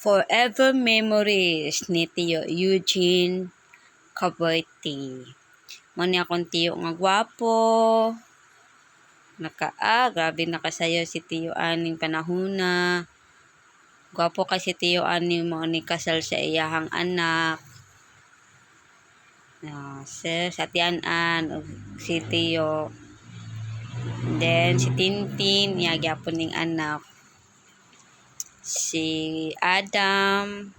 Forever Memories ni Tiyo Eugene Caberti. Mao ni akong tiyo nga gwapo. Naka grabe nakasayo si tiyo aning panahona. Gwapo kay si tiyo ani, mao ni kasal sa iyahang anak. Sir, sa Tian-an ug si tiyo. And then si Tintin, iya gyapon ning anak. Si Adam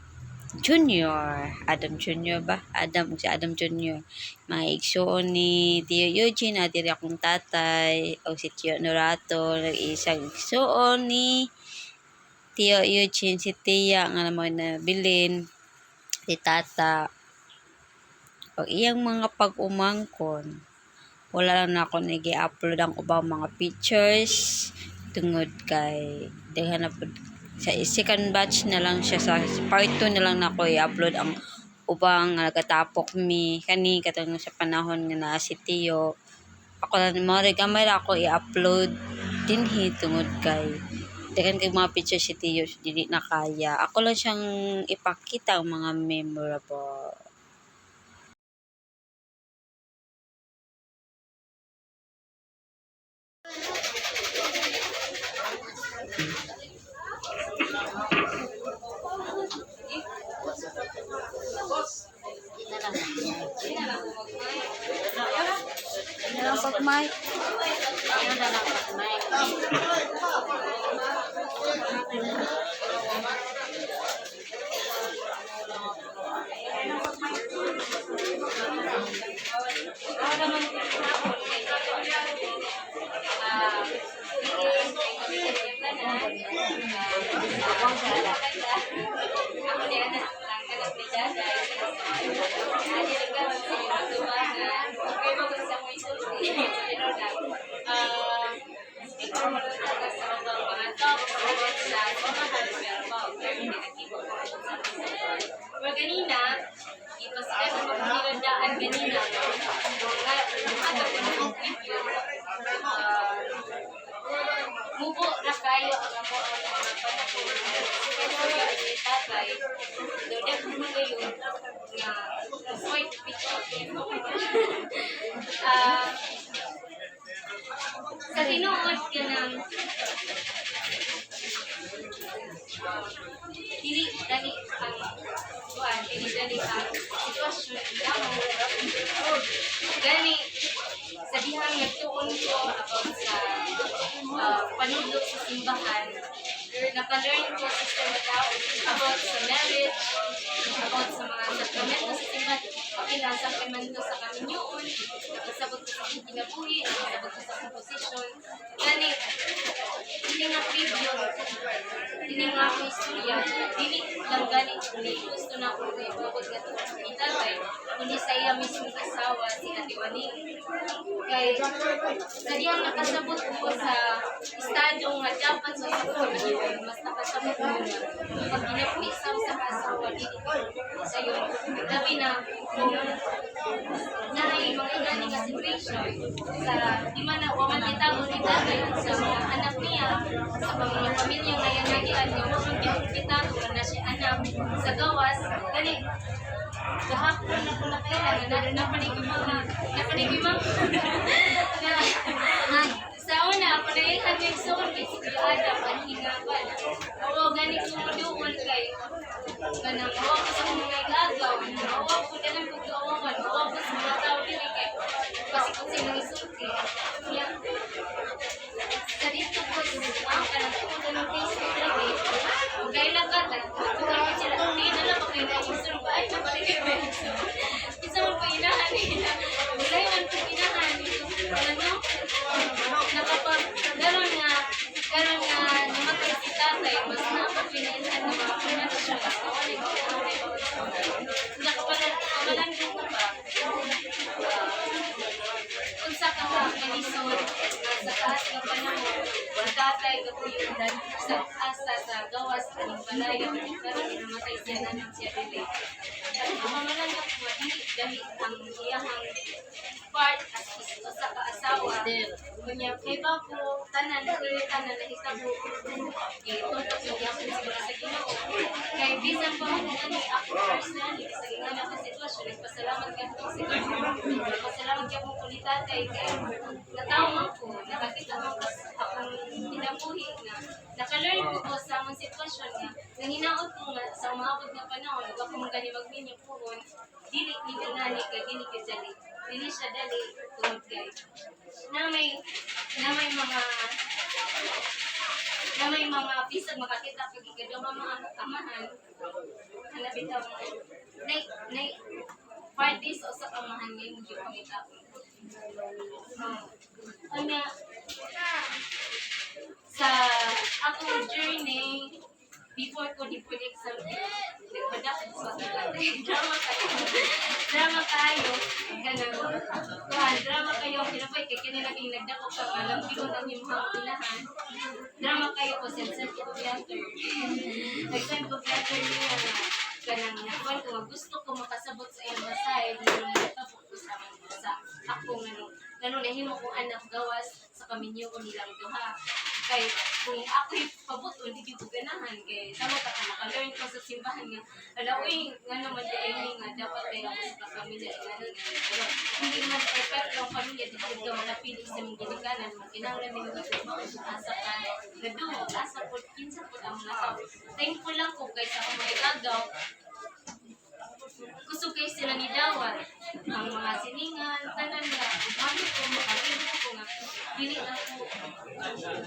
Jr. Adam Jr. ba? Adam si Adam Jr. Mga igsuon ni Tiyo Eugene at diri akong tatay o si Tiyo Norato, nag-isang igsuon ni Tiyo Eugene, si Tia nga naman nabilin, si Tata o iyang mga pag-umangkon. Wala lang na ako nag-upload ang ubang mga pictures tungod kay daghan na pud. Sa second batch na lang siya, sa part 2 na lang nako i-upload ang ubang nga nagatapok mi kani katong sa panahon nga naa si Tiyo. Ako lang mo gamay ra ako i-upload dinhi tungod kay daghan kay mga pictures si Tiyo, so dili na kaya. Ako lang siyang ipakita ang mga memorable. Lang pag-mic. Pero ganina, ipasila sa pagpapagandaan ganina, nga, nakatag ko ng video, mubo na kayo ang amo ang mga panahon, kaya ni tatay, daw di ako magayon, nga, soy, picture, sa tinuod ka ng dili dali ang kuan, dili dali ang sitwasyon amo gani sa dihang nagtuon ko about sa panudlo sa simbahan. Naka-learn ko, Sister Matao, about sa marriage, about sa mga sakramento sa simbahan, okay lang sakramento sa kaminyoon. Nakasabot ko sa kinabuhi, nakasabot ko sa composition. Gani hindi nga video, hindi nga ako istorya, dili lang gani ni gusto na ako kay bukod nga ni tatay, kundi sa iya mismong asawa, si Ate Waning. Kay sa diyang nakasabot ko sa estado nga dapat sa kaminyoon, mas nakasabot ko nga pag ginabuhi sa usa ka asawa, dili sayo, labi na kung naay mga ingani nga situation sa di man na wa man gitago ni tatay sa mga anak niya, sa mga pamilya nga yanagian nga wa man gitago nga na siya anak sa gawas. Gani gahapon na ko nakita nga na napanig yung mga napanig yung mga na sa una panayihan yung suon kay si Kuya Adam ang hingapan. Oo, gani ko moduol kay kanang mawa ko sa mga igagaw, mawa ko dalang kong gaawawan, mawa ko sa mga tao dili kay pasikot silang isulti. Kaya, sa dito ko, ang kanang tuod ng Facebook lagi, kay nagkata, tuod ko sila, di na lang ako na isul ba, ay nabalik ko isa mo pa inahan nila. Wala man po inahan. Ano? Nakapag, garon nga, namatay si tatay, mas napapinailhan ng mga connection. Nakapag, ko ba? Unsa ka ka kalisod sa taas ng panahon, ang tatay gatuyo sa asa sa gawas aning balaya, karon namatay siya na siya dili. Ang pamamalangga ko dili dali ang iyahang part as usa ka asawa. Unya kay ba ko tanan ko tanan nahitabo, gitutok sa gyapon siguro sa Ginoo. Kay bisan pa man ani ako personally sa ingana ka sitwasyon, nagpasalamat gyud ko sa Ginoo. Nagpasalamat gyud ko ni tatay kay natawo man ko, nakakita man ko sa akong kinabuhi nga naka-learn ko sa among sitwasyon nga nanginaot ko nga sa umaabot nga panahon ug ako man gani magminyo puhon, dili ni ngani kay dili gyud dali, dili siya dali tungod kay na may mga bisag makakita pag ikaduha mga amahan, kana bitaw nay nay party sa usa ka amahan ngayon gyud pangitaon. Unya sa akong journey before ko di board exam, nagpadakot sa drama kayo, drama kayo, kanang kuan, drama kayo kinapay kay kini laging nagdako ka nga lambigon ang imong inahan. Drama kayo ko, send send ko letter, nag-send ko letter niya nga kanang nakuan ko nga gusto ko makasabot sa iyang side nganong natabo ko sa ako, nganong nahimo kong anak gawas sa kaminyo ko nilang duha. Kay kung ako'y pabuton, di gyud ko ganahan kay sama ta ka maka-learn ko sa simbahan nga ala uy, ngano man di ay ni nga dapat kay ako sa pamilya ngano, pero hindi man perfect ang pamilya, di gyud ka makapili sa imong ginikanan mo, kinahanglan nimo asa ka naduo, asa pud, kinsa pud ang mga tao. Thankful lang ko kay sa akong mga igagaw, kusog kay sila ni dawat ang mga siningan tanan nga umano ko, makapili ko nga dili na ko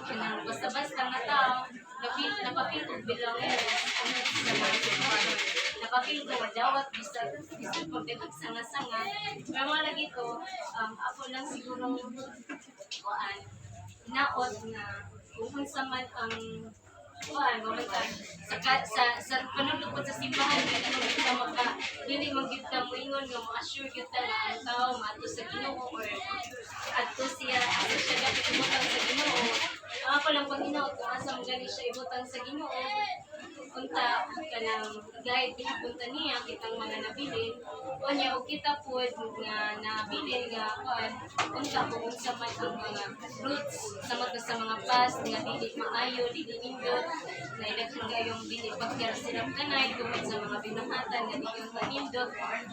kanang basta-basta nga tao. Napil napapil ko belonging sa mga sitwasyon, napapil ko nga dawat bisag bisag pagdaghag sanga-sanga. Pero mga lagi ko, ako lang siguro kuan naot nga kung unsa man ang kuan wa man ta sa panulupod sa simbahan, kay ano gyud ka maka dili man gyud ta moingon nga mo-assure gyud ta nga ang tao maadto sa Ginoo or adto siya asa siya dapat ibutang sa Ginoo. Ang ako lang paghinaot kung asa man gani siya ibutang sa Ginoo, unta kanang guide gihapon ta niya kitang mga nabilin. Unya og kita pod nga nabilin nga kuan, unta kung unsa man ang mga roots sa mga past nga dili maayo, dili nindot, na daghan kayong dili pagkar silang kanay tungod sa mga binahatan nga dili yung kanindot.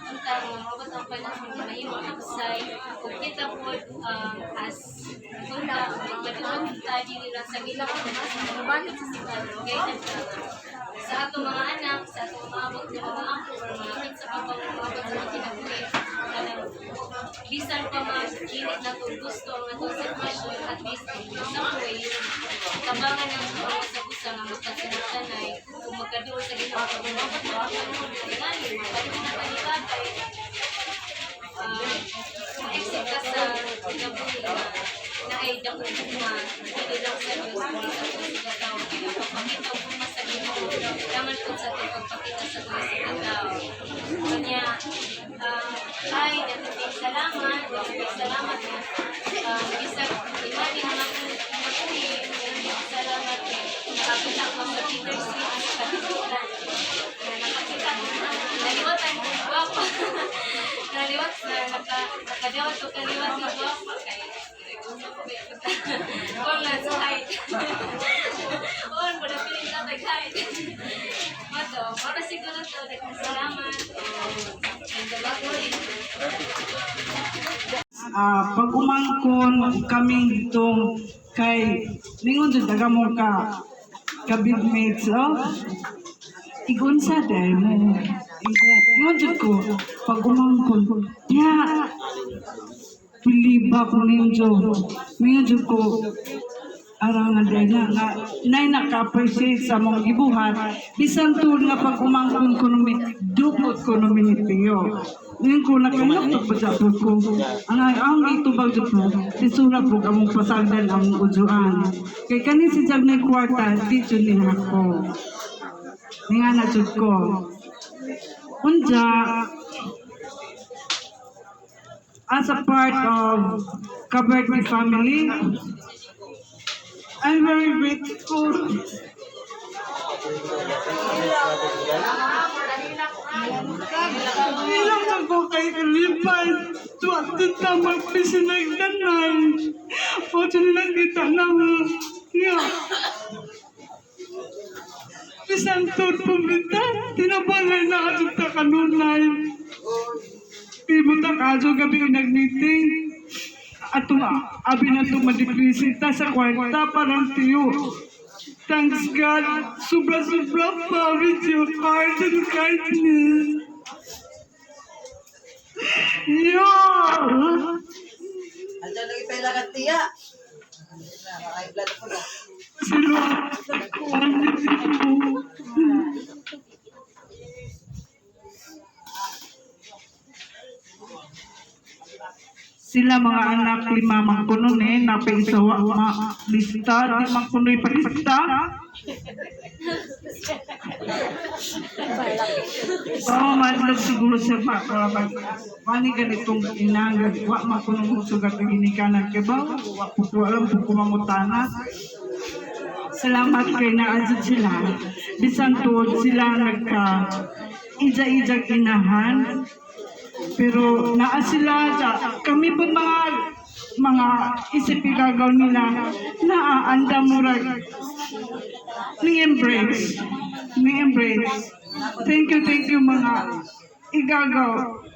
Unta nga moabot ang panahon nga mahimong hapsay ug kita pod, as unta magpadulong ta dili lang sa Ginoo, sa mga sa simbahan, guidance sa atong mga anak, sa atong maabot nga mga apo or mga kinsa pa pang maabot sa mga kinabuhi, kanang bisan pa man dili nato gusto ang atong sitwasyon, at least some way tabangan ng mga sa busa nga magkasinagtanay kung magkaduol sa Ginoo kung umabot na ang panahon nga tingali mabalik na ta ni tatay, ma-exit ka sa kinabuhi na naay dakong gugma dili lang sa Dios kundi sa atong sigkatao. Kay ang pagpakita og gugma sa Ginoo daman pud sa atong pagpakita sa atong sigkatao. Unya ay daghang salamat, daghang salamat nga bisag ingani ang akong kinabuhi, daghang salamat kay nakakita ko sa bittersweet sa kalibutan na nakakita ko na naliwatan ko gwapa, naliwat na nakadawat ko kaliwat nga gwapa kay on lang sa height on mo na piling tatay height. Mato, para siguro to, daghang salamat. And the love. Pag umangkon kami dito kay ningon jud daga mo ka ka mates, oh, igunsa dahil mo Ingo, ingon jud ko pag umangkon ya, pili ba ko ninyo, ningon jud ko arang nga dahil na nga nay naka-appreciate sa mong gibuhat bisan tuod nga pag umangkon ko numi dupot ko numi ni Tio. Ngayon ko nakayok pa sa ko ang itubag jud ko sisura po among pasagdan among ujuan kay kani si Jag na kwarta di jud ni ako nga na jud ko. Unja, as a part of Caberti family, I'm very grateful. Ilang ako kay kalipay, tuwag ta magpisinagdanay. O nila kita na nga. Bisan tuod pumunta, tinabalay na adto ta kanunay. Di mo ta kaso gabi nag-meeting. Atong abi na itong madiplisita sa kwarta parang tiyo. Thanks God, sobra-sobra pa with your heart and kindness. Yeah! Andiyan lagi pa ilagat tiya. Nakaka-high blood ako na. Sila, ko. Sila mga anak lima man kuno ni napaisawa ma lista di man kuno ipalista. Oo, madlog siguro sa pa mani ganitong inangag wa man kuno musugat ang ginikanan kay ba wa po ko alam kung kumangutana. Salamat kay naadjud sila. Bisan tuod sila nagka ija-ija inahan. Pero naa sila sa kami po mga isip igagaw nila naaanda murag ni embrace ni embrace. Thank you, mga igagaw.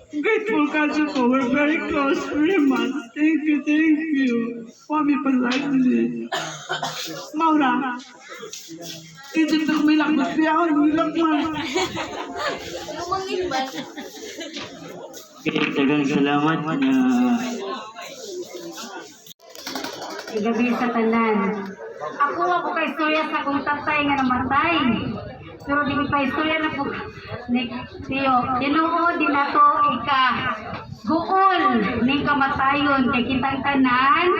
Grateful kaso ko. We're very close, very much. Thank you, thank you. Wami palagi. Maura. Kaya ko may lakmat siya. May lakmat. Okay, daghang salamat na. Gabi sa tanan. Ako kay istorya sa akong tatay nga namatay. Pero di ko pa istorya na po ni Tiyo. Tinuod din nato ika guol ning kamatayon kay kitang tanan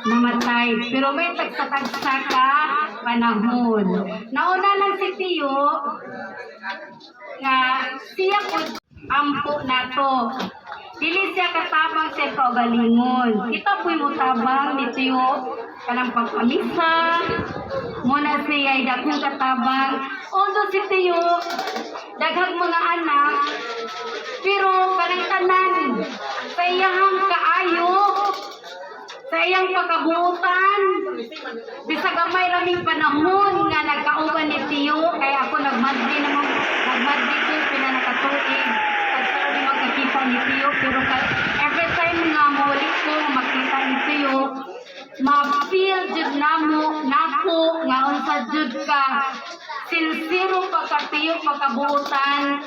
namatay. Pero may tagsa-tagsa ka panahon. Nauna lang si Tiyo nga siya po ampo nato. Dili siya katabang sa kaugalingon. Kita po'y mutabang ni Tiyo kanang pagpamisa. Muna siya ay dakong katabang. Although si Tiyo, daghang mga anak, pero kanang tanan, sa iyahang kaayo, sa iyang pagkabuutan, bisag gamay raming panahon nga nagkauban ni Tiyo, kaya ako nagmadri naman, nagmadri ko pila nakatuig. Pagkaroon ni magkakita ni Tiyo, pero every time nga muli ko makita ni Tiyo, ma-feel jud namo nako nga unsa jud ka sincero pagkatiyo pagkabuutan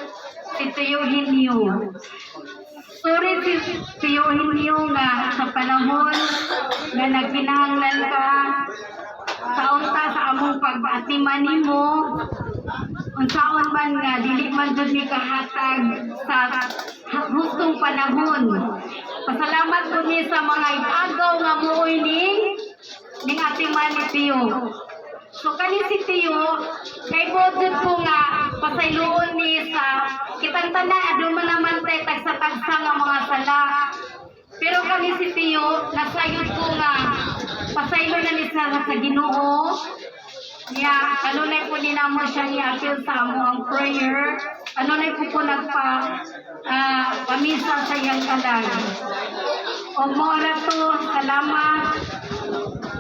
si Tiyo Hinyo. Sorry si Tiyo Hinyo nga sa panahon nga nagkinahanglan ka sa unta sa among pagbaatiman nimo, unsaon man nga dili man jud mi kahatag sa hustong panahon. Pasalamat ko ni sa mga igagaw nga muoy ning atiman ni Tiyo. So kani si Tiyo, kay budget ko nga pasayloon ni sa kitang tanan, adto man naman tay tagsa-tagsa nga mga sala. Pero kani si Tiyo, nasayod ko nga pasaylo na ni sa Ginoo. Niya, kanunay po ni namo siya ni-appeal sa amo ang prayer. Kanunay po ko nagpa pamisa sa iyang kalag. O mo ra to, salamat.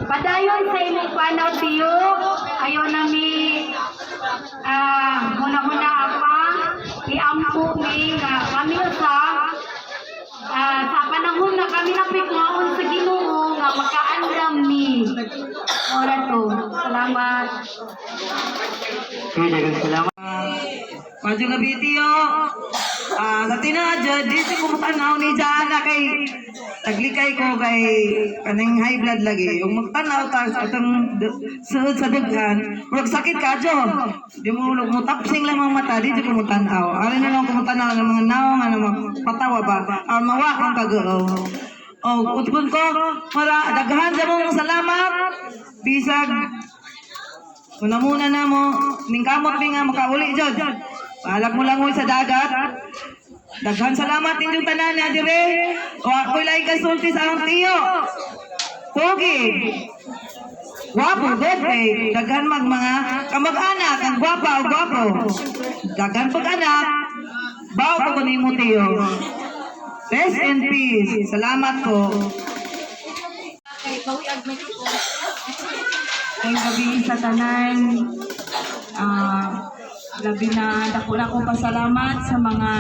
Padayon sa imong panaw, Tiyo. Ayaw nami huna-huna apa. Iampo mi nga kami sa panahon na kami napikuhaon sa Ginoo nga makaandam mi. Ora to. Salamat. Okay, daghang salamat. Maayong gabii, Tiyo. Sa tinaad jud, di siya kumutanaw ni Jana kay taglikay ko kay kaning high blood lagi. Ug magtanaw ta sa atong suod sa dughan, murag sakit kadyo. Di mo mutapsing lang ang mata, di jud ko mutanaw. Ari na lang ko mutanaw ng mga naong nga patawa ba, aron mawa ang kagoo. O utpon ko, mara daghan sa mong salamat. Bisag una muna na mo, ningkamot mi nga makauli jud. Balag mo langoy sa dagat. Daghan salamat inyong tanan na dire. O ako'y laing kasulti sa akong tiyo. Pogi. Gwapo, good kay daghan mag mga kamag-anak ang gwapa o gwapo. Daghan pag anak, baw ko nimo, tiyo. Rest in peace. Salamat po. Kay Bawi ag microphone. Ngayong gabi sa tanan, labi na dako na akong pasalamat sa mga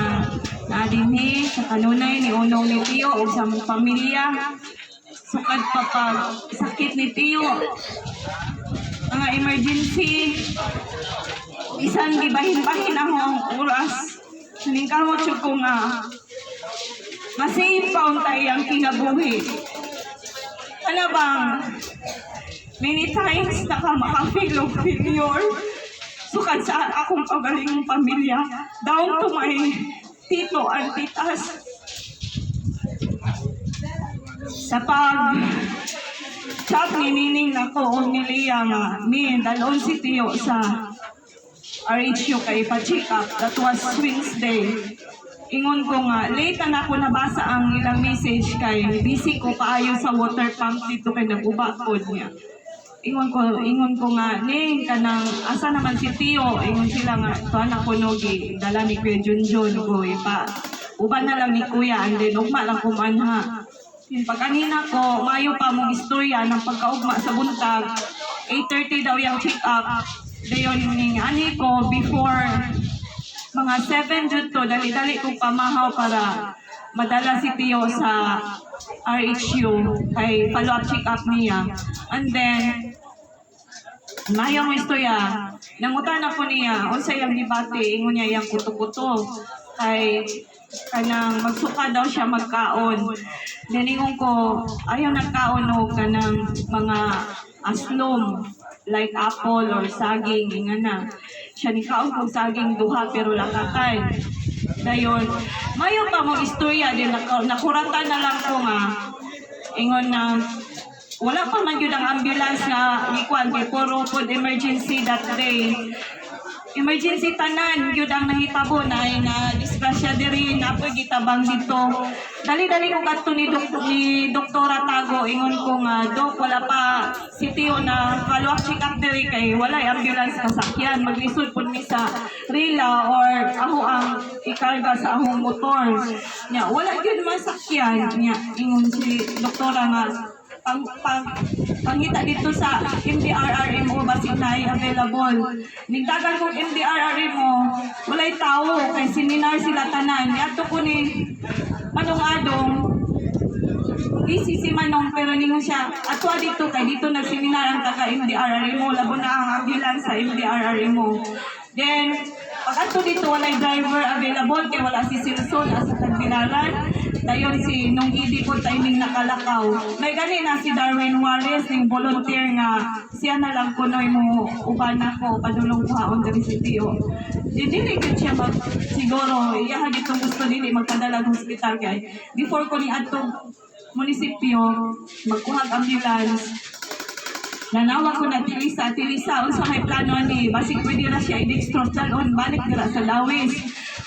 naadinhi sa kanunay ni Unong ni Tio o sa among pamilya. Sukad pa pag sakit ni Tio, mga emergency, bisan gibahin-bahin ako ang oras. Ningkamot siya ko nga masave pa unta iyang kinabuhi. Ano bang many times na ka makafeel of failure. Sukad sa akong kagalingong pamilya, down to my tito and titas. Sa pag chat ni Nining nako o ni Leah nga, ni dalon si Tio sa RHU kay pa-check up. That was Wednesday. Ingon ko nga, late na ako nabasa ang ilang message kay busy ko kaayo sa water pump dito kay naguba ko niya. Ingon ko nga, "Ning, kanang asa naman si Tio?" Ingon sila nga, tuan ako no, gi, dala ni Kuya Junjun ko, ipa. Uban na lang ni Kuya, and then ugma lang kumanha. Yung pagkanina ko, mayo pa mong istorya ng pagkaugma sa buntag. 8:30 daw yung check up. Dayon ning ani ko before mga 7 jud to, dali-dali kong pamahaw para madala si Tio sa RHU kay follow-up check-up niya. And then, mayo mo istorya, nangutan ako niya, unsa iyang gibati, ingon niya iyang kuto-kuto. Kay kanang magsuka daw siya magkaon. Then ingon ko, ayaw nagkaon og kanang mga aslom like apple or saging, inga na. Siya ni kaon kog saging duha pero lakatan. Dayon, mayo pa mong istorya din nakuratan na lang ko nga ingon na wala pa man yun ang ambulance nga gikuan kay puro pod emergency that day. Emergency tanan gyud ang nahitabo na ay na disgrasya diri na apoy gitabang dito. Dali-dali ko kadto ni Doktora Tago, ingon ko nga, "Dok, wala pa si Tio na follow up check up diri kay walay ambulance kasakyan, maglisod pud mi sa rila or ako ang ikarga sa akong motor." Nya wala gyud masakyan nya. Ingon si doktora nga pang, pang, pangita dito sa MDRRMO basig na available. Nigdagan kong MDRRMO, walay tao kay seminar sila tanan. Niadto ko ni Manong Adong, busy si Manong pero ningon siya, ato dito kay dito nagseminar ang taga MDRRMO, labo na ang ambulance sa MDRRMO. Then, pag ato dito walay driver available kay wala si Silson asa Tagbilaran. Dayon si nung idi ko timing nakalakaw. May gani na si Darwin Juarez ning volunteer nga siya na lang kunoy mo uban ako padulong kuhaon diri si Tio. Di dili gyud siya mag siguro iya gitong gusto dili magpadala sa hospital kay before ko ni adto munisipyo magkuhag ambulance. Nanawag ko na Tilisa, "Tilisa, unsa may plano ni? Basig pwede na siya i-dextrose dalon, balik dira sa Lawis.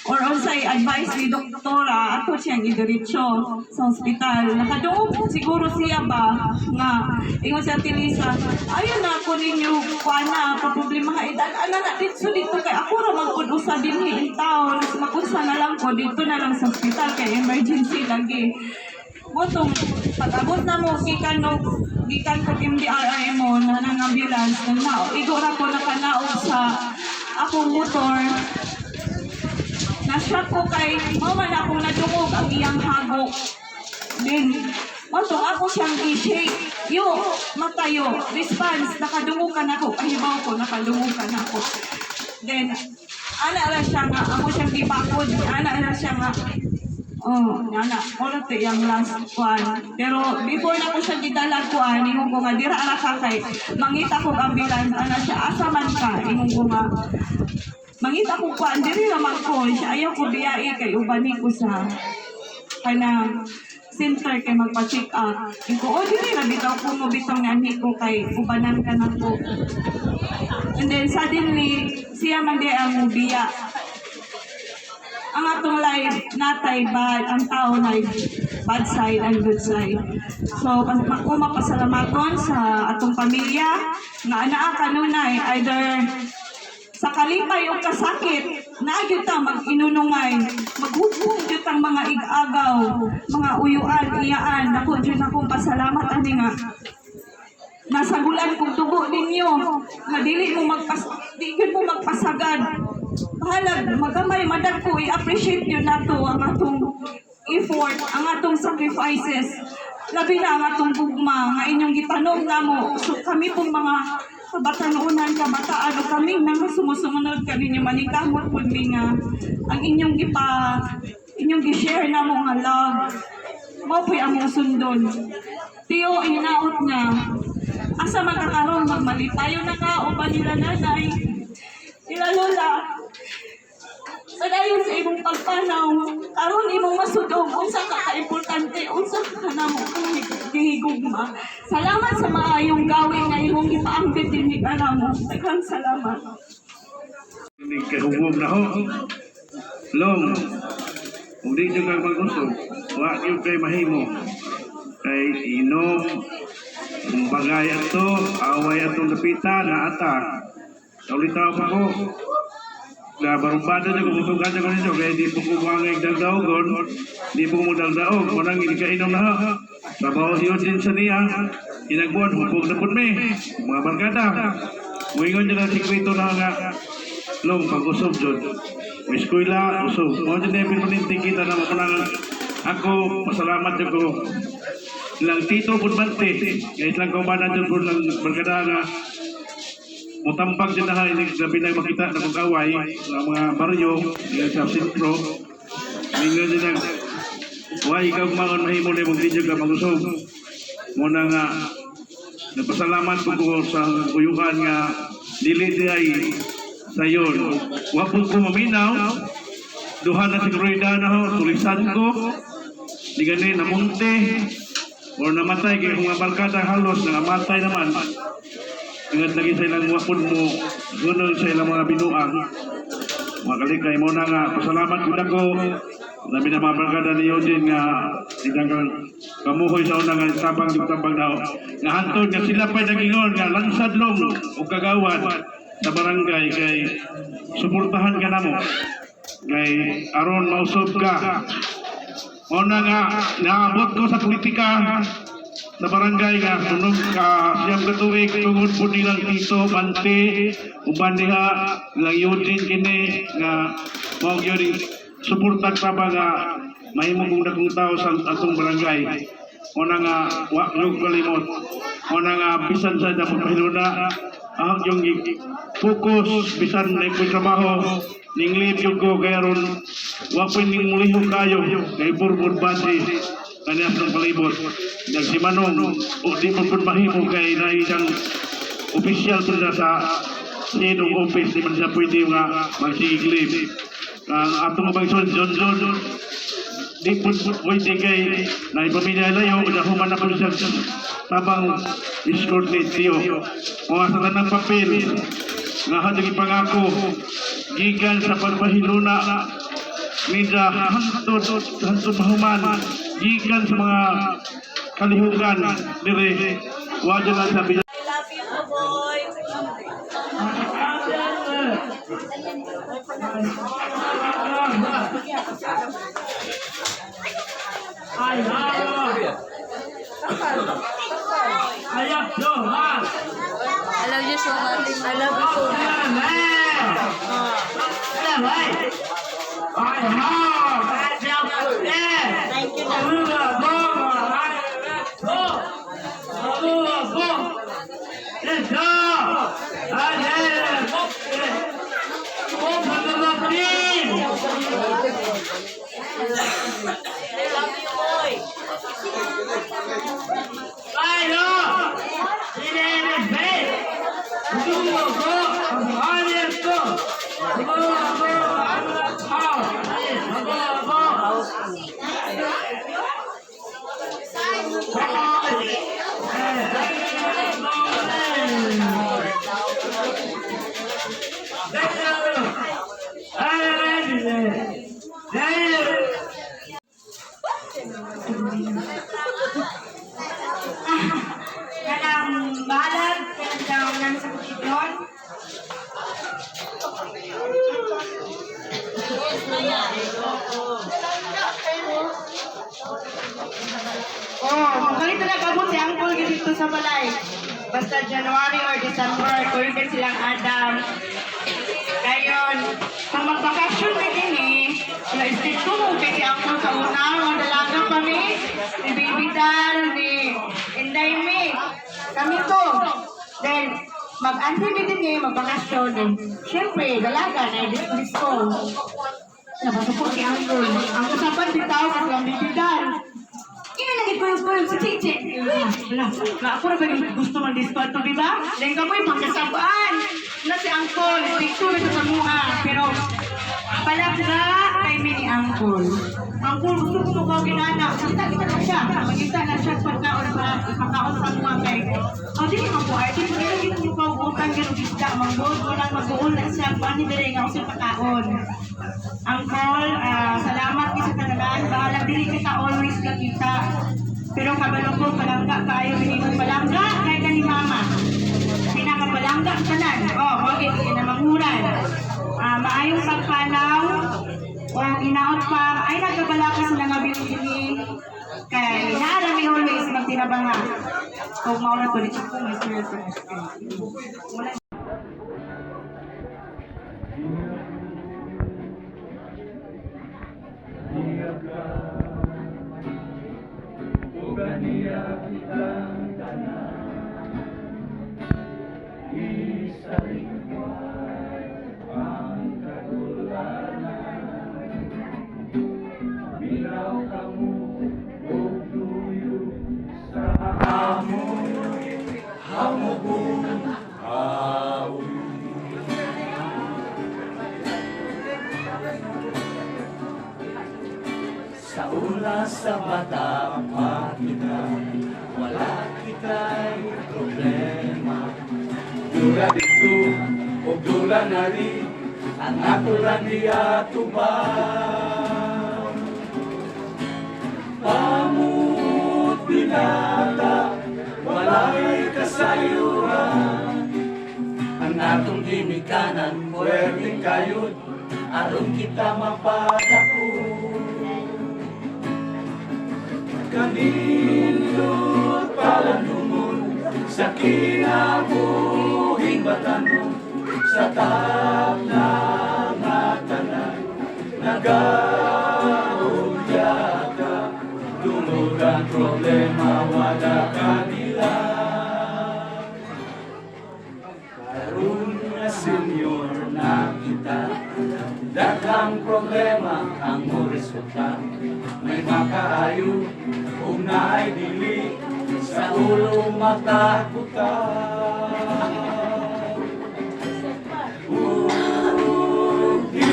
Or unsay advice ni doktora, ato siyang idiretso sa ospital." Nakadungog po siguro siya ba nga ingon siya Tilisa, "Ayaw na ako ninyo kuana pa problema ha ana na dito dito kay ako ra man pud usa dinhi in town, makunsa na lang ko dito na lang sa ospital kay emergency lagi." Motong pag-abot na mo gikan no gikan ko MDRRMO na nang ambulance na nao igo ra ko nakanaog sa akong motor. Na-shock ko kay mao man akong nadungog ang iyang hagok. Then motong ako siyang i-shake yo matayo, response, nakadungog ka nako, kahibaw ko nakadungog ka nako. Then ana ra siya nga ako siyang gibakod, ana ra siya nga. Oh, ana, wala to yung last one. Pero before na ko siya gidala kuan, ingon ko nga dira ra ka kay mangita ko ambulance. Ana siya, "Asa man ka?" Ingon ko nga mangita ko kuan diri ra man ko. Siya, ayaw ko biyai kay ubani ko sa kanang center kay magpa-check up. Ingon ko, "Oh, diri ra bitaw ko mo bitaw nga anhi ko kay ubanan ka na ko." And then suddenly, siya man di ang biya. Ang atong life natay bad ang tao na bad side and good side. So ako mapasalamaton sa atong pamilya nga anaa kanunay either sa kalipay o kasakit naa gyud ta mag-inunungay, maghubong gyud tang mga ig-agaw, mga uyuan, iyaan. Dako jud akong pasalamat ani nga Nasagulan kong dugo ninyo nga dili mo magpas di gyud mo magpasagad. Bahalag magamay madagko, i-appreciate yun nato ang atong effort, ang atong sacrifices. Labi na ang atong gugma nga inyong gitanom namo. So kami pong mga kabatanunan, kabataan o kaming mga sumusunod kaninyo, maningkamot pud mi nga ang inyong gipa inyong gi-share namo nga love mao po'y among sundon. Tiyo, hinaot nga asa man ka karon, magmalipayo na ka o nila nanay, nila lola. Padayon sa imong pagpanaw, karon imong masudog unsa ka kaimportante, unsa ka kanamo kang gihigugma. Salamat sa maayong gawin nga imong gipaambit dinhi kanamo. Daghang salamat. Hindi kahubog na ho. Long, kung di nyo kang mag-usog, wa yun kay mahimo. Kay inom, kung bagay ato, away atong lapitan, na ata. Kaulitaw pa ko. Na barumbada niyo, kumutugan niyo ko ninyo, kaya di po ko mga dagdaogon, di po mo dagdaog, manang hindi ka inom na ho. Trabaho yun din sa niya, inagbuan, hubog na po mi, mga barkada. Muingon niya na sikreto na nga, long pag-usog jud. May eskwela, usog. Mo jud na permanente kita na mapunang ako, pasalamat jud ko. Ilang tito pud bante, kay ilang kaubanan jud pud lang barkada nga mutambag jud na ha, ini labi na makita na kong kaway sa mga baryo, diyan sa sentro. Mingon jud na, why ikaw mangon mahimo na imong video ka mag-usog. Muna nga, nagpasalamat po ko sa kuyukan nga dili di ay sayon. Wa po ko maminaw, duha na siguro na ho, tulisan ko, di gani namunte, or namatay, kaya kung mga barkada halos, nangamatay naman. Ingat lagi sa ilang wapon mo, gunol sa ilang mga binuang. Mga kalikay mo na nga, pasalamat ko na ko, labi na mga barkada ni Eugene nga, ilang kang kamuhoy sa una nga tabang yung tabang daw. Nga hantod nga sila pa'y nagingon nga lansad long o kagawad sa barangay kay suportahan ka namo kay aron mausob ka. Mao na nga naabot ko sa politika sa barangay nga tunog ka 9 ka tuig tungod po nilang Tito Bante uban diha lang Eugene kini nga mao gyud suporta pa ba nga mahimo kong dakong tao sa atong barangay. Mao na nga wa yung kalimot. Mao na nga bisan sa dapat pahiluna ang yung focus bisan na iko'y trabaho ning leave yung ko kay aron wa po ning mulihok kayo kay Bourbon Body kaniya sa palibot. Nag si Manong o di mo pud mahimo kay naidang opisyal po na sa sinong office, di man siya pwede nga magsigig leave. Ang atong abang John John di po pwede kay naipamilya layo na human na po siya tabang escort ni Tio. Mga sa tanang papel nga hadang ipangako gikan sa pagpahiluna nila hantod hantod mahuman gikan sa mga kalihukan dire wa dyan lang sabi. I love you, boy. I love you so much. I love you so much. Thank you na. I love you, boy. Kanang balag, kanang nang sa Bukidnon. Oh, magkalito na kabot si Uncle dito sa balay. Basta January or December, kuyog silang Adam. Kayon, kung magbakasyon mi dinhi, wala stricto mo kay si Uncle sa una, mga dalaga pa mi, ni Baby Dal, ni Inday mi. Kami to. Then, mag-anhi mi dinhi, magbakasyon. Then, syempre, dalaga na disco. Napasuko si Uncle. Ang usapan bitaw, ang Baby Dal. Ina lagi kuyog-kuyog si Chichi. Wala, wala, ako na ba yung gusto man disco ato, di ba? Then kamoy pagkasabaan. Na si Uncle, stricto na sa mua. Pero, palangga kay mi ni Uncle. Uncle, gusto ko mukha ginana. Kita kita na siya. Magita na siya pagkaon sa pagkaon sa mga kay. Oh, dili man ko ay di ko dili ko mukha utang ganun isda manggod walang mag-uol na siya kuan ni dire nga usay pagkaon. Uncle, salamat ni sa tanan. Bahala dili kita always kakita. Pero kabalo ko palangga kaayo minimo palangga kay kani mama. Pinakapalangga ang tanan. Oh, mo gid kinamanguran. Maayong pagpanaw o inaot pa ay nagkabala ka sa nga dinhi kay naarami always magtinabanga. Kung mao na to di ko may serious. Wala. Sa una sa bata pa kita, wala kita'y problema. Dula dito o dula na rin, ang ako lang niya tubang. Pamut binata, wala'y kasayuran. Ang atong ginikanan, puwerteng kayod, aron kita mapadako. Kanindot palandumon sa kinabuhing batanon sa tap ng tanan nagaulya ka tungod ang problema wala kanila karon na senior na kita daghang problema ang moresulta may makaayo ug naay dili sa ulo matakutan ug di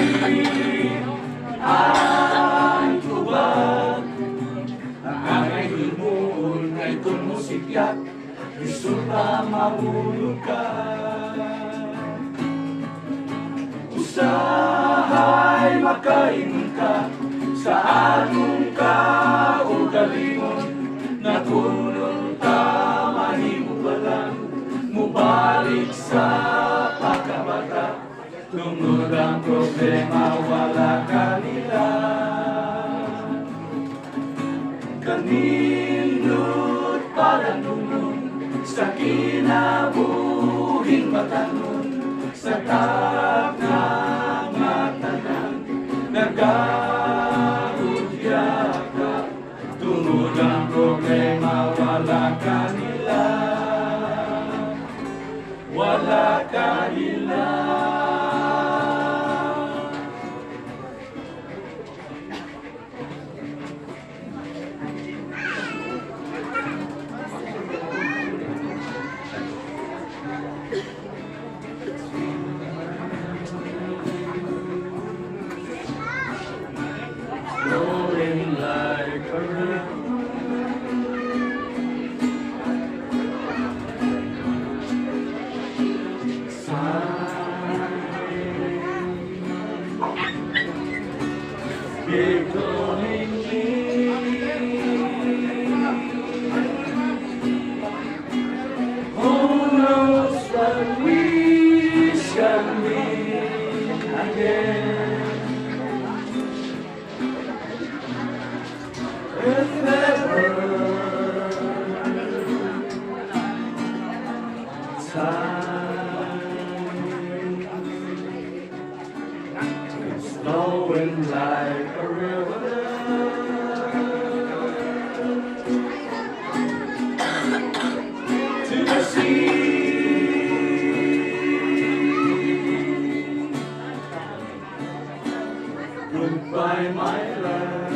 ang tubag ang angay himuon kay kung musipyat resulta mahulog ka. Usahay makaingon ka sa atong kaugalingon na kunon ta mahimo pa lang mubalik sa pagkabata tungod ang problema wala kanila kanindot palandungon sa kinabuhing batanon sa tap ng matanan nagaudya ka tungod ang problema wala kanila wala kanila. Rolling like a river. Sa Time. It's flowing like a river to the sea. Goodbye, my love.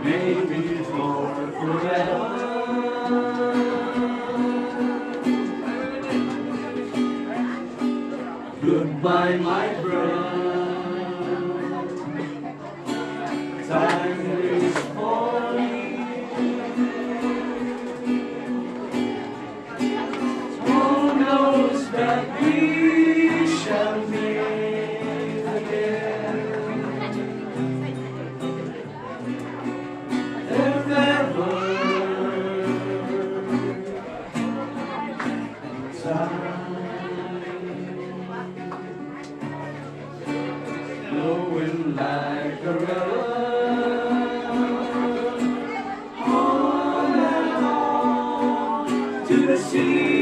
Maybe for forever. Goodbye, my friend. Time is for me. Who knows that we shall meet again? If ever time flowing like a river on and on to the sea.